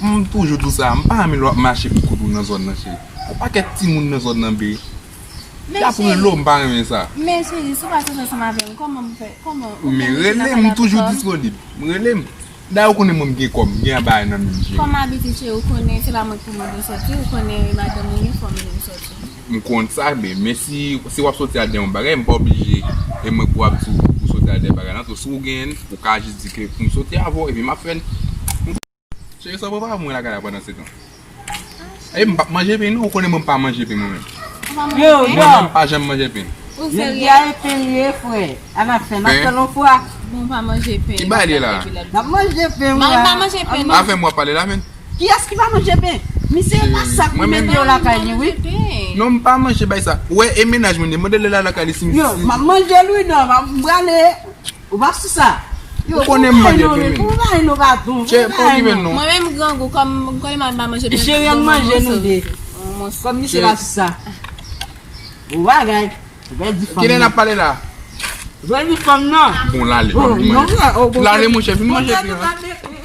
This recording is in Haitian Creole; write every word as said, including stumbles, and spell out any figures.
M toujou di w sa, m pa renmen lè w ap mache pou kout ou nan zòn nan, cheri. Yon pakèt timoun nan zòn nan, bebe. Y ap rele w, m pa renmen sa. Men cheri, si w pa soti ansanm avè m, kòman m fè, kòman, men rele m, m toujou disponib. Rele m. Dayè, ou konnen mwen, m gen kòb, m gen bagay nan men m, cheri. Kòm abitid, cheri, ou konnen se pa mwen k pou mande w soti, ou konnen madanm ou gen fòm li m soti. M konn sa, men, men si, si w ap soti al de yon bagay, m pa oblije, e mwen k pou ap di w pou soti al de bagay la tou. Si w genyen l, ou ka jis di ke pou m soti avè w, epi m ap fè l. Cheri, sa w prepare pou mwen lakay la pandan se tan? E m p ap manje pen non, ou konnen mwen m pa manje pen mwen menm. Ou pa manje pen? Mwen menm m pa janm manje pen. Ou serye? Nèg la e pen li ye, frè. An ap fè, n ap fè l yon fwa. Bon, ou pa manje pen. Ki bagay li ye la? N ap manje pen, wi. Mwen pa manje pen non. Avè m w ap pale la, men. Kiyès ki pa manje pen? Misye e masak pou mete yo lakay li, wi. Non, m pa manje bay sa. Ou wè, e mennaj mwen, mande l la lakay li si m... Yo, m ap manje l, wi, non, m ap, m prale. Ou pa sou sa. Ou konnen m manje pen, men. Ou pa nou baton. Chè, pa okipe l non. Mwen menm grangou, kòm m konnen m pa manje pen. Cheri, ann manje nou de. Kòm misye pa sou sa. Ou bagay. Ou pèdi fanm nan. Kilè n ap pale la? Jwenn yon fanm nan. Bon, l ale, m ap vin manje. L ale, monchè, vin manje pen an.